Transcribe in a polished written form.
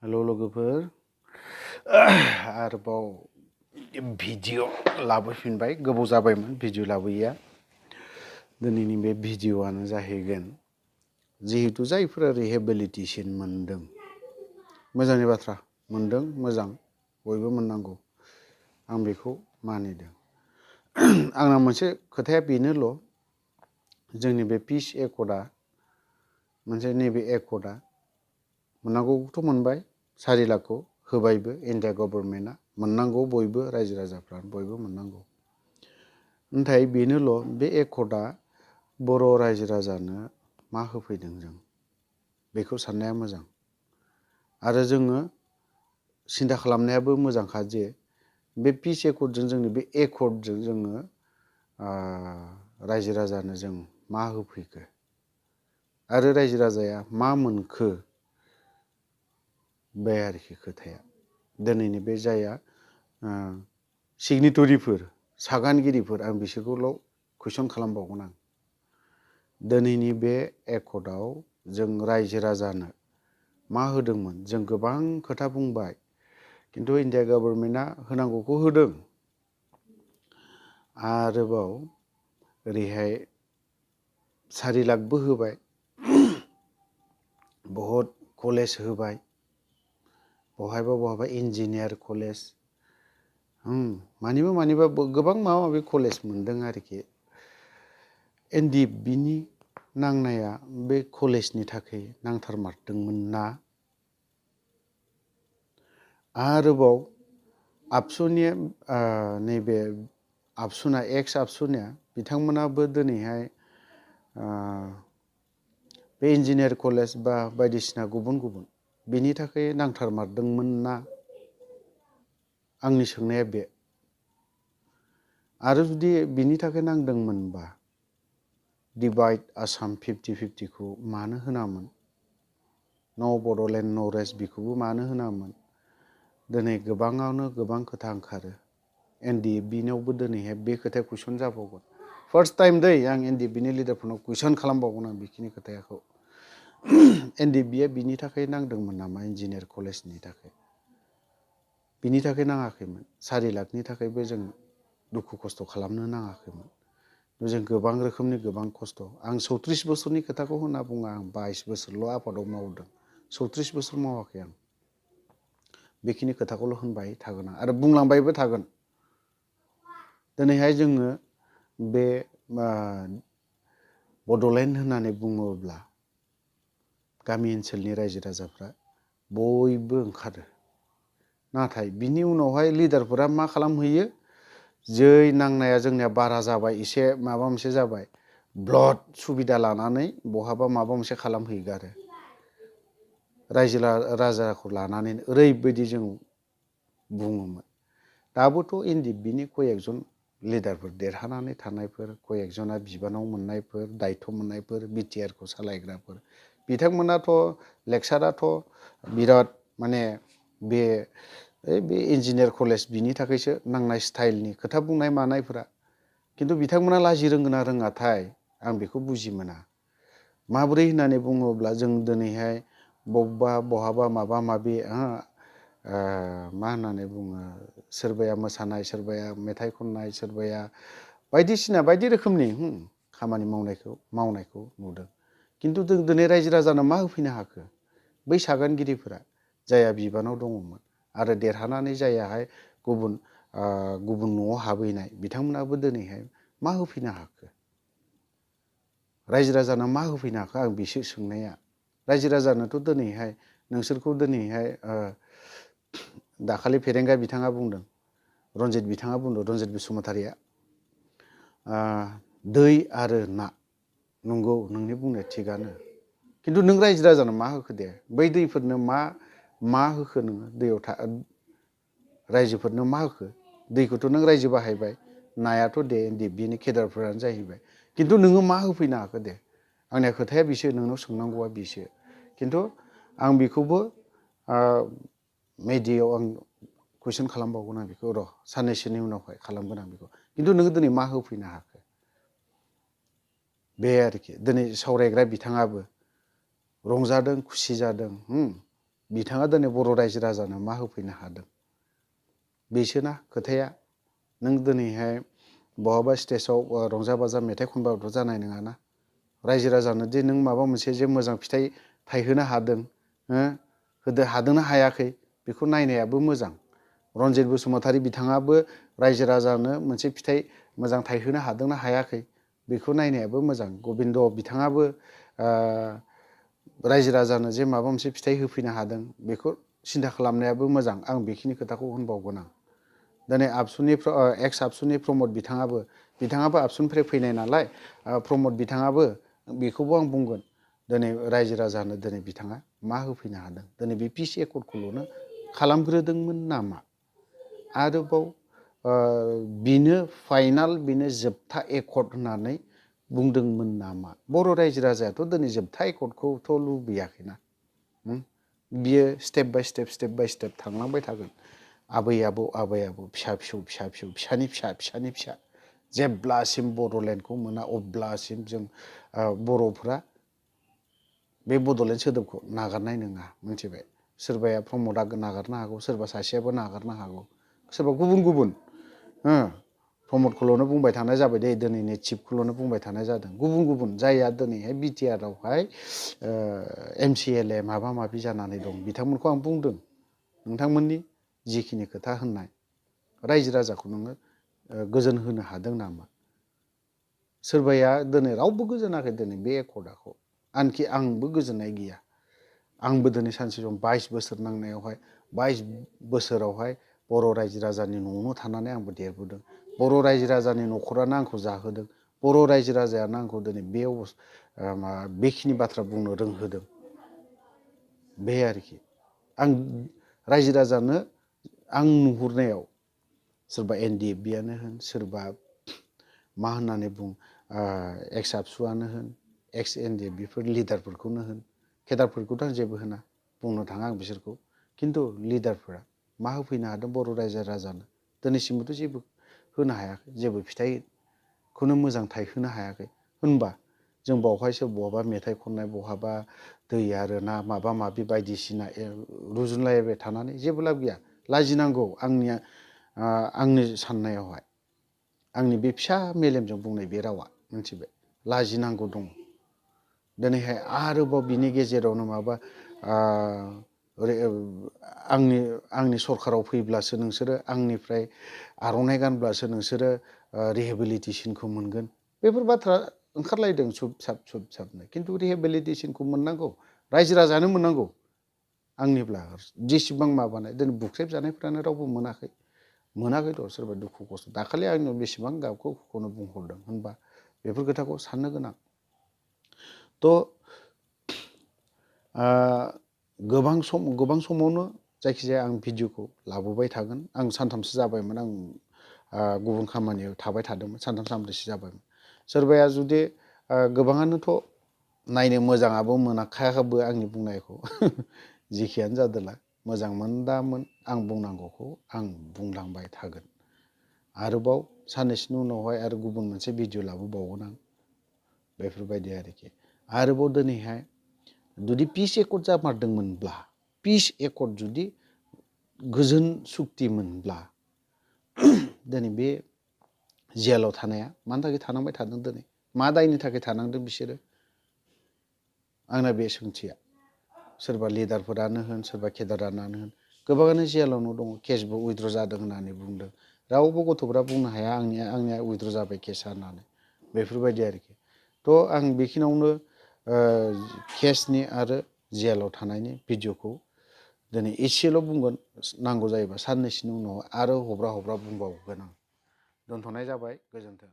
Hello लोगोफोर आरोबाव video लाबोफिनबाय गोबाव जाबायमोन भिडिअ लाबोयैया दिनैनि बे भिडिअआनो जाहैगोन जिहेतु जायफोरा रिहेबिलिटेसन मोनदों मोजांनि बाथ्रा मोनदों मोजां बयबो मोननांगौ आं बेखौ मानिदों आंना मोनसे खोथाया बेनोल' जोंनि बे पिस एकर्डआ मोनसे नैबे एकर्डआ मोननांगौखौथ' मोनबाय 4 लाखखौ होबायबो इन्डिया गभर्नमेन्टआ मोननांगौ बयबो रायजो राजाफ्रा बयबो मोननांगौ नाथाय बेनोल' बे एकर्डआ बर' रायजो राजानो मा होफैदों जों बेखौ साननाया मोजां आरो जोङो सिन्था खालामनायाबो मोजांखा जे बे पिस एकर्डजों जोंनि बे एकर्डजों जोङो रायजो राजानो जों मा होफैखो आरो रायजो राजाया मा मोनखो बे आरोखि खोथाया दिनैनि बे जाया सिगनेटरिफोर सागानगिरिफोर आं बिसोरखौल' कुइसन खालामबावगोन आं दिनैनि बे एकर्डआव जों रायजो राजानो मा होदोंमोन जों गोबां खोथा बुंबाय किन्तु इन्डिया गभर्नमेन्टआ होनांगौखौ होदों आरोबाव ओरैहाय 4 लाखबो होबाय बहुत कलेज होबाय बहायबा इन्जिनियार कलेज मानिबा गोबां माबा माबि कलेज मोनदों आरोखि बिनि नांनाया बे कलेजनि थाखाय नांथारमारदोंमोन ना आरोबाव आबसुनि नैबे आबसुना एक्स आबसुनिया बिथांमोनाबो दिनैहाय बे इन्जिनियार कलेज बा बायदिसिना गुबुन बेनि थाखाय नांथारमारदोंमोन ना आंनि सोंनाया बे आरो जुदि बिनि थाखाय नांदोंमोनबा डिभाइड आसाम 50-50 खौ मानो होनामोन न' बड'लेण्ड न' रेस्ट बेखौबो मानो होनामोन दिनै गोबाङावनो गोबां खोथा ओंखारो NDFBनावबो दिनैहाय बे खोथाया कुइसन जाबावगोन फार्स्ट टाइम दै आं NDFBनि लिडारफोरनाव कुइसन खालामबावगोन आं बेखिनि खोथाखौ NDFBआ बिनि थाखाय नांदोंमोन नामा इन्जिनियार कलेजनि थाखाय बिनि थाखाय नाङाखैमोन 4 लाखनि थाखायबो जों दुखु खस्थ' खालामनो नाङाखैमोन जों गोबां रोखोमनि गोबां खस्थ' आं 34 बोसोरनि खोथाखौ होनना बुङा आं 22 बोसोरल' आफादाव मावदों 34 बोसोर मावाखै आं बेखिनि खोथाखौल' होनबाय थागोन आं आरो बुंलांबायबो थागोन दिनैहाय जोङो बे बड'लेण्ड होननानै बुङोब्ला गामि ओनसोलनि रायजो राजाफ्रा बयबो ओंखारो नाथाय बिनि उनावहाय लिडारफोरा मा खालामहैयो जै नांनाया जोंनिया बारा जाबाय एसे माबा मोनसे जाबाय ब्लड सुबिदा लानानै बहाबा माबा मोनसे खालामहैगारो रायजो राजाखौ लानानै ओरैबायदि जों बुङोमोन दाबोथ' NDFBनि कयेकजन लिडारफोर देरहानानै थानायफोर कयेकजना बिबानाव मोननायफोर दायथ' मोननायफोर बिटिआरखौ सालायग्राफोर बिथांमोनाथ' लेक्साराथ' बिराद माने बे इन्जिनियार कलेज बिनि थाखायसो नांनाय स्टाइलनि खोथा बुंनाय मानायफोरा किन्तु बिथांमोना लाजि रोंगोना रोङाथाय आं बेखौ बुजि मोना माबोरै होननानै बुङोब्ला जों दिनैहाय बहाबा माबा माबि मा होननानै बुङो सोरबाया मोसानाय सोरबाया मेथाइ खननाय सोरबाया बायदिसिना बायदि रोखोमनि खामानि मावनायखौ नुदों किन्तु जों दिनै रायजो राजानो मा होफैनो हाखो बै सागानगिरिफोरा जाया बिबानाव दङमोन आरो देरहानानै जायाहाय गुबुन न'आव हाबहैनाय बिथांमोनाबो दिनैहाय मा होफैनो हाखो रायजो राजानो मा होफैनो हाखो आं बिसो सोंनाया रायजो राजानोथ' दिनैहाय नोंसोरखौ दिनैहाय दाखालि फेरेंगा बिथाङा बुंदों रन्जित बिथाङा बुंदों रन्जित बसुमतारिया दै आरो ना नंगौ नोंनि बुंनाया थिगानो किन्तु नों रायजो राजानो मा होखो दे बै दैफोरनो मा होखो नोङो दैयाव रायजोफोरनो मा होखो दैखौथ' नों रायजो बाहायबाय नायाथ' दे NDFBनि केडारफोरानो जाहैबाय किन्तु नोङो मा होफैनो हाखो दे आंनिया खोथाया बिसो नोंनाव सोंनांगौआ बिसो किन्तु आं बेखौबो मेडियायाव आं कुइसन खालामबावगोन आं बेखौ र' साननैसोनि उनावहाय खालामगोन आं बेखौ किन्तु नोङो दिनै मा होफैनो हाखो बे आरोखि दिनै सावरायग्रा बिथाङाबो रंजादों खुसि जादों बिथाङा दिनै बर' रायजो राजानो मा होफैनो हादों बेसोना खोथाया। नों दिनैहाय बहाबा स्टेजाव रंजा बाजा मेथाइ खनबाबोथ' जानाय नङाना। रायजो राजानो दि नों माबा मोनसे जे मोजां फिथाइ थायहोनो हादों हादोंना हायाखै बेखौ नायनायाबो मोजां। रन्जित बसुमतारी बिथाङाबो रायजो राजानो मोनसे फिथाइ मोजां थायहोनो हादोंना हायाखै बेखौ नायनायाबो मोजां। गबिन्द बिथाङाबो रायजो राजानो जे माबा मोनसे फिथाइ होफैनो हादों बेखौ सिन्था खालामनायाबो मोजां। आं बेखिनि खोथाखौ होनबावगोन। आं दिनै आबसुनि एक्स आबसुनि प्रमद बिथाङाबो आबसुनिफ्राय फैनाय नालाय प्रमद बिथाङाबो बेखौबो आं बुंगोन दिनै रायजो राजानो दिनै बिथाङा मा होफैनो हादों। दिनै बे पिस एकर्डखौल'नो खालामग्रोदोंमोन नामा? आरोबाव बिनो फाइनाल बिनो जोबथा एकर्ड होननानै बुंदोंमोन नामा? बर' रायजो राजायाथ' दिनै जोबथा एकर्डखौथ' लुबैयाखैना। बियो स्टेप बाय स्टेप थांलांबाय थागोन। आबै आबौ फिसा फिसौ फिसानि फिसा जेब्लासिम बड'लेण्डखौ मोना अब्लासिम जों बर'फ्रा बे बड'लेण्ड सोदोबखौ नागारनाय नङा। मिथिबाय? सोरबाया प्रमदआ नागारनो हागौ, सोरबा सासेयाबो नागारनो हागौ, सोरबा गुबुन प्रमदखौल'नो बुंबाय थानाय जाबाय दे, दिनैनि चिफखौल'नो बुंबाय थानाय जादों। गुबुन जायहा दिनैहाय बिटिआरआवहाय MCLA माबा माबि जानानै दं बिथांमोनखौ आं बुंदों नोंथांमोननि जिखिनि खोथा होननाय रायजो राजाखौ नोङो गोजोन होनो हादों नामा? सोरबाया दिनै रावबो गोजोनाखै दिनै बे एकर्डखौ। आनखि आंबो गोजोननाय गैया। आंबो दिनै सानसे सम 22 बोसोर नांनायावहाय 22 बोसोरावहाय बर' रायजो राजानि न'आवनो थानानै आंबो देरबोदों। बर' रायजो राजानि न'खरानो आंखौ जाहोदों। बर' रायजो राजायानो आंखौ दिनै बेखिनि बाथ्रा बुंनो रोंहोदों। बे आरोखि आं रायजो राजानो आं नुहुरनायाव सोरबा NDFBआनो होन, सोरबा मा होननानै बुं एक्स आबसुआनो होन, एक्स NDFBफोर लिडारफोरखौनो होन, केडारफोरखौथ' आं जेबो होना, बुंनो थाङा आं बिसोरखौ। खिन्थु लिडारफोरा मा होफैनो हादों बर' रायजो राजानो? दिनैसिमबोथ' जेबो होनो हायाखै, जेबो फिथाइखौनो मोजां थायहोनो हायाखै। होनबा जों बावहायसो बहाबा मेथाइ खननाय, बहाबा दै आरो ना माबा माबि बायदिसिना रुजुनलायबाय थानानै जेबो लाब गैया। लाजिनांगौ आंनि साननायावहाय, आंनि बे फिसा मेलेमजों बुंनाय बे रावा। मिथिबाय? लाजिनांगौ दङ। दिनैहाय आरोबाव बिनि गेजेरावनो माबा आंनि सरखाराव फैब्लासो नोंसोरो आंनिफ्राय आर'नाइ गानब्लासो नोंसोरो रिहेबिलिटेसनखौ मोनगोन। बेफोर बाथ्रा ओंखारलायदों सुब साबनो। खिन्थु रिहेबिलिटेसनखौ मोननांगौ रायजो राजानो मोननांगौ। आंनिब्ला जेसेबां माबानाय दिनै बुख्रेब जानायफ्रानो रावबो मोनाखैथ'। सोरबा दुखु खस्थ' दाखालि आंनाव बेसेबां गाबखौनो बुंहरदों होनबा बेफोर खोथाखौ साननो गोनां। थ' गोबां समावनो जायखिजाया आं भिडिअखौ लाबोबाय थागोन। आं सानथामसो जाबायमोन आं गुबुन खामानियाव थाबाय थादोंमोन। सानथाम सानब्रैसो जाबायमोन। सोरबाया जुदि गोबाङानोथ' नायनो मोजाङाबो मोनाखायाबो आंनि बुंनायखौ। जेखियानो जादोला मोजां मोनदामोन आं बुंनांगौखौ आं बुंलांबाय थागोन। आरोबाव साननैसोनि उनावहाय आरो गुबुन मोनसे भिडिअ लाबोबावगोन आं। बेफोरबायदि आरोखि। आरोबाव दिनैहाय जुदि पिस एकर्ड जामारदोंमोनब्ला, पिस एकर्ड जुदि गोजोन सुक्ति मोनब्ला दिनै बे जेलाव थानाया मानि थाखाय थानांबाय थादों? दिनै मा दायनि थाखाय थानांदों बिसोरो? आंना बे सोंथिया। सोरबा लिडारफोरानो होन, सोरबा केडारानो होन, गोबाङानो जेलावनो दङ। केसबो उइद्र' जादों होननानै बुंदों। रावबो गथ'फ्रा बुंनो हाया आंनिया उइद्र' जाबाय केसा होननानै। बेफोरबायदि आरोखि। थ' आं बेखिनियावनो केसनि आरो जेलाव थानायनि भिडिअखौ दिनै एसेल' बुंगोन। नांगौ जायोबा साननैसोनि उनाव आरो हब्रा बुंबावगोन आं। दोनथ'नाय जाबाय। गोजोन्थों।